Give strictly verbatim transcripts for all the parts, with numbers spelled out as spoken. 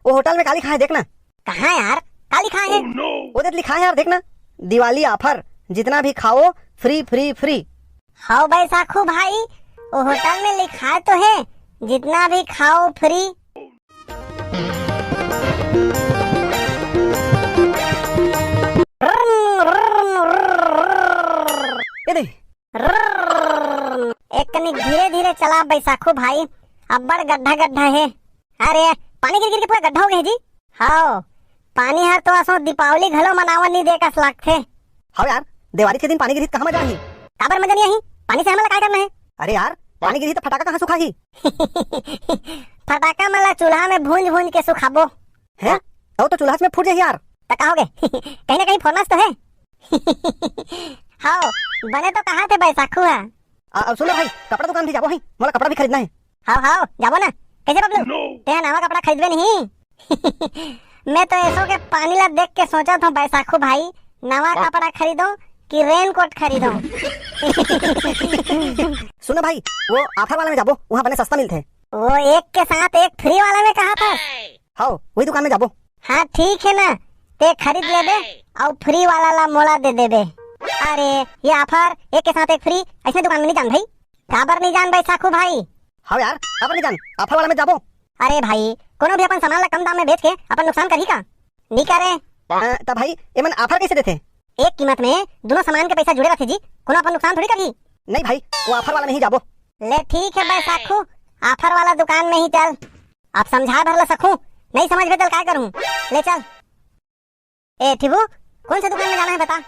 वो होटल में का लिखाय हे, देख ना। कहाँ यार, का लिखाय हे? वो दे लिखाय हे यार, देख ना, दिवाली offer, जितना भी खाओ, free, free, free। हव बैसाखू भाई, वो होटल में लिखाय तो हे, जितना भी खाओ, free। ये दे। एक कनिक धीरे धीरे चला बैसाखू भाई, अब्बड़ गड्ढा गड्ढा हे। अरे, पानी गिर गिर के पूरा गड्ढा हो गे हे जी। हव, पानी हर तो असो दीपावली घलो मनावन नइ दे कस लागथे। हव यार, देवारी के दिन पानी गिरही त कहाँ मजा आही? काबर मजा नइ आही? पानी से हमन ला काय करना हे? अरे यार, पानी गिरही त फटाका कहाँ सुखाही? फटाका मन ला चूल्हा में भूंज भूंज के सुखाबो। हैं? तब तो चूल्हा में फूट जाही यार। त का होगे? कहीं ना कहीं फोड़ना तो हे। हव, बने तो कहाथे बैसाखू हा। आ, अब सुन ना भाई, कपड़ा दुकान भी जाबो ही, मोला कपड़ा भी खरीदना हे। हव, हव, जाबो ना। कैसे बबलू? तें नवा कपड़ा खरीदबे नहीं? मैं तो एसो के पानी ला देख के सोचत हूँ बैसाखू भाई, नवा कपड़ा खरीदो कि raincoat खरीदो? सुन ना भाई, वो offer वाला में जाबो, वहाँ बने सस्ता मिलथे। वो एक के साथ एक free वाला में कहाथस? हव, वही दुकान में जाबो। हाँ, ठीक हे ना, तें खरीद लेबे अउ free वाला ला मोला दे देबे। अरे, ये offer, एक के साथ एक free, अइसने दुकान में नइ जान भाई। काबर नइ जान बैसाखू भाई? हव यार, काबर नइ जान, offer वाला में जाबो। अरे भाई, कोनो भी अपन सामान ला कम दाम में बेच के अपन नुकसान करही का? नइ करे। अ, त भाई, एमन offer कैसे देथे? एक कीमत में दूनों सामान के पैसा जुड़े रथे जी, कोनो अपन नुकसान थोड़ी करही। नहीं भाई, वो offer वाला में ही जाबो। ले ठीक हे बैसाखू, offer वाला दुकान में ही चल। अब समझाय भर ला सकहूँ, नइ समझबे त काय करहूँ? ले चल। ए ठिबू, कौन से दुकान में जाना हे बता?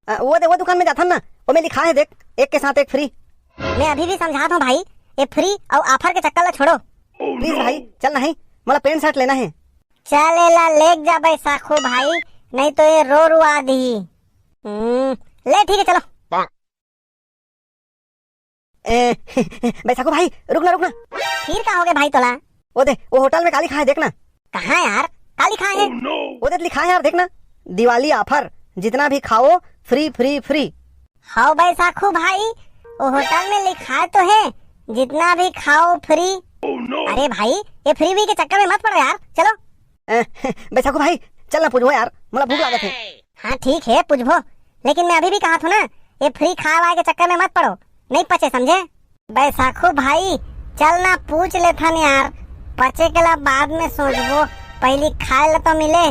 अ, वो दे, वो दुकान में जाथन ना, ओमे लिखाय हे देख, एक के साथ एक free। मैं अभी भी समझात हूँ भाई, ये free अउ offer के चक्कर ला छोड़ो। Please भाई, चल नहीं, मोला pant shirt लेना हे। चल एला लेग जा बैसाखू भाई, नहीं तो ये रो रुआ दिही। हम्म, ले ठीक हे, चलो। ए, बैसाखू भाई, रुक ना, रुक ना। फिर का होगे भाई तोला? वो दे, वो होटल में का लिखाय हे, देख ना। कहाँ यार? का लिखाय हे? वो दे लिखाय हे यार, देख ना, दिवाली offer, जितना भी खाओ, free, free, free। हव बैसाखू भाई, वो होटल में लिखाय तो हे, जितना भी खाओ, free। अरे भाई, ये free भी के चक्कर में मत पड़ो यार, चलो। ए, बैसाखू भाई, चल ना पूछबो यार, मोला भूख लागत हे। हाँ ठीक हे, पूछबो, लेकिन मैं अभी भी कहाथों ना, ये free खाय वाय के चक्कर में मत पड़ो, नइ पचे, समझे? बैसाखू भाई, चल ना पूछ लेथन यार, पचे के ला बाद में सोचबो, पहिली खाय ला तो मिले।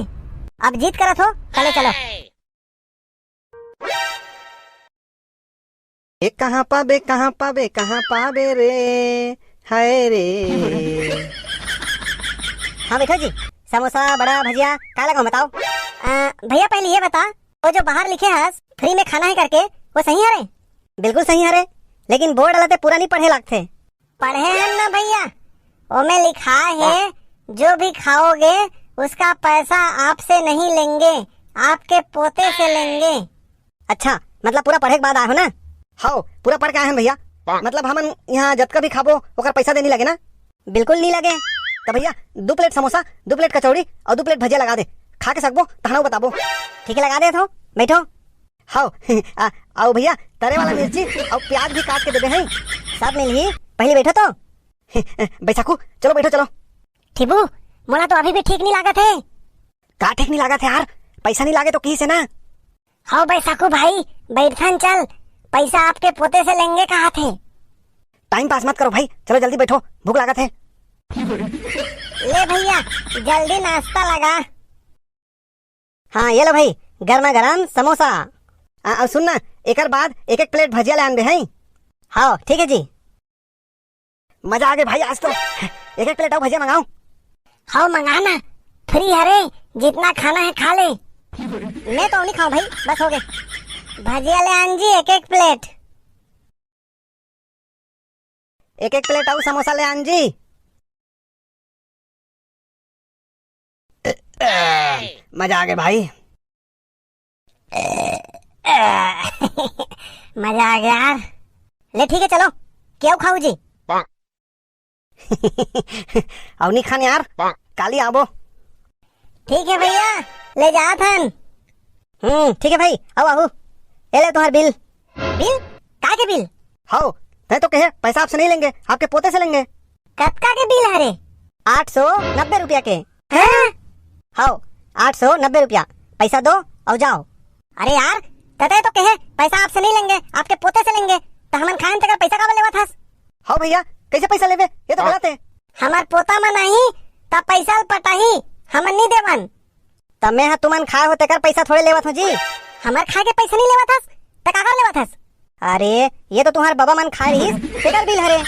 अब जिद करत हो, चले चलो। ए कहाँ पाबे, कहाँ पाबे, कहाँ पाबे रे, हाय रे। हाँ बैठो जी, समोसा, बड़ा, भजिया, का लगाऊं बताओ? अ, भैया पहले ये बता, वो जो बाहर लिखे हस, free में खाना हे करके, वो सही हरे? बिल्कुल सही हरे, लेकिन board वाला ते पूरा नइ पढ़े लागथे। पढ़े हन ना भैया, ओमे लिखाय हे, जो भी खाओगे, उसका पैसा आपसे नहीं लेंगे, आपके पोते से लेंगे। अच्छा, मतलब पूरा पढ़े के बाद आए हो ना? हव, पूरा पढ़ के आए हन भैया। मतलब हमन यहाँ जतका भी खाबो, ओकर पैसा दे नइ लगे ना? बिल्कुल नइ लगे। त भैया, दू plate समोसा, दू plate कचौड़ी अउ दू plate भजिया लगा दे। खा के सकबो, तहन अउ बताबो। ठीक हे, लगा देथों, बैठो। हव, आ, अउ भैया, तरे वाला मिर्ची अउ प्याज भी काट के दे दे, हैं? सब मिलही, पहिली बैठो तो। बैसाखू, चलो बैठो, चलो। ठिबू, मोला तो अभी भी ठीक नइ लागत हे। का ठीक नइ लागत हे यार? पैसा नइ लागे तो किहिस हे ना। हव बैसाखू भाई, बैठन चल, पैसा आपके पोते से लेंगे कहाथे। Time pass मत करो भाई, चलो जल्दी बैठो, भूख लागत हे। ले भैया, जल्दी नाश्ता लगा। हाँ, ये लो भाई, गरमा गरम समोसा। आ, अउ सुन ना, एकर बाद एक एक plate भजिया ले आनबे, हैं? हव, ठीक हे जी। मजा आगे भाई आज तो। एक एक plate अउ भजिया मंगाओ। हव, मंगा ना, free हरे, जितना खाना हे खा ले। मैं तो नइ खाऊं भाई, बस होगे। भजिया ले आन जी एक एक plate। एक एक plate अउ समोसा ले आन जी। मजा आगे भाई। मजा आगे यार। ले ठीक हे, चलो, केव खाऊ जी? अउ नइ खान यार, काली आबो। ठीक हे भैया, ले जात हन। हम्म, ठीक हे भाई, अउ आहू। ए ले तुम्हार bill। Bill? काय के bill? हव, तैं तो कहे पैसा आपसे नहीं लेंगे, आपके पोते से लेंगे। कतका के bill हरे? आठ सौ नब्बे रुपया के। हैं? हव, आठ सौ नब्बे रुपया। पैसा दो अउ जाओ। अरे यार, तते तो कहे पैसा आपसे नहीं लेंगे, आपके पोते से लेंगे, त हमन खाएन तेकर पैसा काबर लेवत हस? हव भैया, कैसे पैसा लेबे? ये तो गलत है। हमर पोता मन आही, त पैसा ल पटाही, हमन नहीं देवन। त मैं ह तुमन खाए हो तेकर पैसा थोड़े लेवत हूँ जी। हमर खाए के पैसा नहीं लेवत हस, त काकर लेवत हस? अरे, ये तो तुम्हार बाबा मन खाए रहिस, तेकर बिल हरे।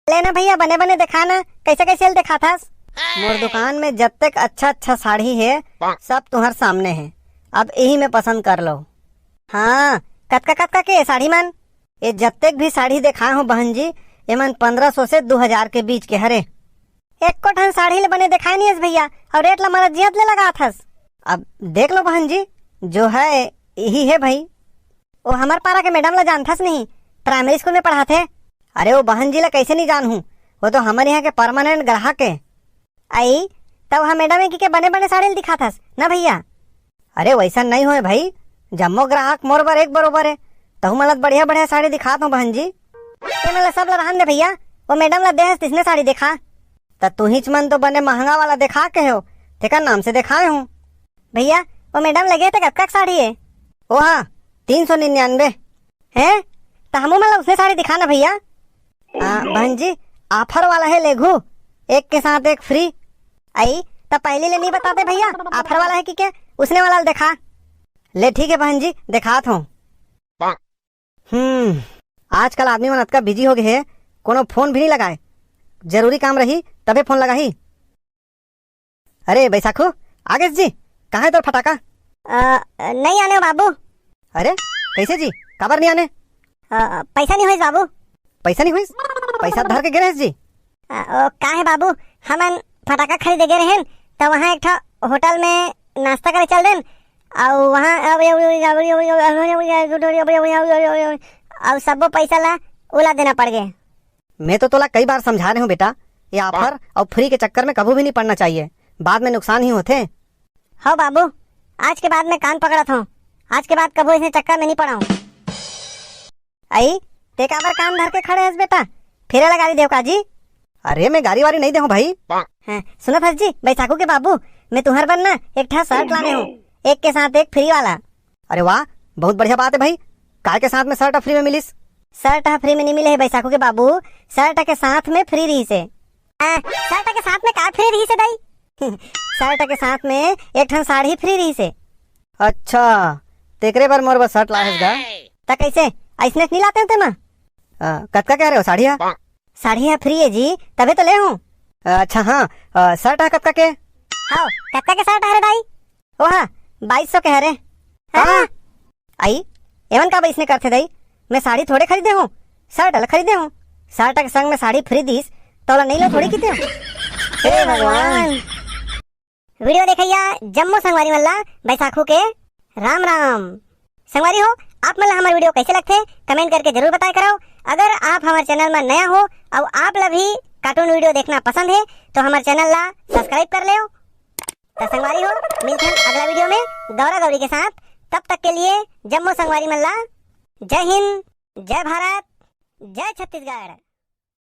ले ना भैया, बने बने देखा ना, कैसे कैसे ल देखात हस? मोर दुकान में जत्तेक अच्छा अच्छा साड़ी हे, सब तुम्हार सामने हे, अब यही में पसंद कर लो। हाँ, कतका कतका के साड़ी मन? ये जत्तेक भी साड़ी देखाए हो बहन जी, एमन पंद्रह सौ से दो हजार के बीच के हरे। एको ठन साड़ी ले बने देखाए नहीं हस भैया, अउ रेट ला मारा जियत ले लगात हस। अब देख लो बहन जी, जो है यही है भाई। ओ हमर पारा के मैडम ला जानथस नहीं, प्राइमरी स्कूल में पढ़ाथे। अरे वो बहन जी ला कैसे नहीं जानहूँ, वो तो हमर यहाँ के परमानेंट ग्राहक है। आई, तब हम मैडम है कि के बने बने साड़ी ल दिखाथस ना भैया। अरे वैसा नहीं होए भाई, जम्मो ग्राहक मोर बर एक बरोबर है। तहु मन ला बढ़िया बढ़िया साड़ी दिखात हूँ बहन जी। ये मन ला सब ला रहन दे भैया, वो मैडम ला देहस तिसने साड़ी देखा। त तुहिच मन तो बने महंगा वाला देखा के हो, तेकर नाम से देखाए हूँ। भैया, वो मैडम लगे ते कतका के साड़ी है? ओ हाँ, तीन सौ निन्यानवे। हैं? त हमू मन ला उसने साड़ी दिखा ना भैया। आ, बहन जी, ऑफर वाला है लेघू, एक के साथ एक फ्री। आई, त पहली ले नहीं बताते भैया, ऑफर वाला है कि क्या? उसने वाला दिखा। ले ठीक है बहन जी, दिखात हूँ। हम्म, आजकल आदमी मन अतका बिजी हो गए हे, कोनो फोन भी नहीं लगाए। जरूरी काम रही तबे फोन लगाही। अरे बैसाखू, आ गेस जी, कहाँ है तोर फटाका? अ, नहीं आने हो बाबू। अरे कैसे जी, काबर नहीं आने? अ, पैसा नहीं होइस बाबू। पैसा नहीं होइस? पैसा धर के गे रहेस जी। अ, ओ, का है बाबू, हमन फटाका खरीदे गे रहेन, त वहाँ एक ठा होटल में नाश्ता करे चल देन, अउ वहाँ अउ सब्बो पैसा ला उला देना पड़ गए। मैं तो तोला कई बार समझा रहे हूँ बेटा, ये ऑफर अउ फ्री के चक्कर में कभू भी नहीं पड़ना चाहिए, बाद में नुकसान ही होथे। हो बाबू, आज के बाद मैं कान पकड़त हूँ, आज के बाद कभू इसने चक्कर में नहीं पड़ाऊँ। आई, ते काबर कान धर के खड़े हस बेटा? फेरे ला गारी देव का जी? अरे, मैं गारी वारी नहीं देहूं भाई। हाँ, सुनत हस जी, बैसाखू के बाबू, मैं तुहर बर ना एक ठा शर्ट लाने हूँ, एक के साथ एक फ्री वाला। अरे वाह, बहुत बढ़िया बात है भाई। काय के साथ में शर्ट ह फ्री में मिलिस? शर्ट ह फ्री में नहीं मिले है बैसाखू के बाबू, शर्ट के साथ में फ्री रहिस हे। आ, शर्ट के साथ में का फ्री रहिस हे दाई? शर्ट के साथ में एक ठन साड़ी फ्री रहिस हे। अच्छा, तेकरे बर मोर बर शर्ट लाए हस गा? त कैसे, ऐसने नहीं लाते हो तेमा? आ, कतका कह रहे हो साड़ी ह? साड़ी ह फ्री है जी, तबे तो ले हूँ। अच्छा हाँ, आ, शर्ट ह कतका के? हाँ, कतका के शर्ट हरे दाई? ओ हाँ, बाईस सौ के हरे। हाँ। आई, एमन का बाईस ने करथे दाई? मैं साड़ी थोड़े खरीदे हूँ, शर्ट ल खरीदे हूँ। शर्ट के संग में साड़ी फ्री दिस, तोला नहीं लो थोड़ी किते हूँ। हे भगवान। वीडियो देखइया जम्मो संगवारी मन ला बैसाखू के राम राम। संगवारी हो, आप मन ला हमर वीडियो कैसे लगथे, कमेंट करके जरूर बताए करव। अगर आप हमर चैनल में नया हो अउ आप ला भी कार्टून वीडियो देखना पसंद है, तो हमर चैनल ला सब्सक्राइब कर लेव। तो संगवारी हो, मिलथन अगला वीडियो में गौरा गौरी के साथ। तब तक के लिए जम्मो संगवारी मन ला जय हिंद, जय भारत, जय छत्तीसगढ़।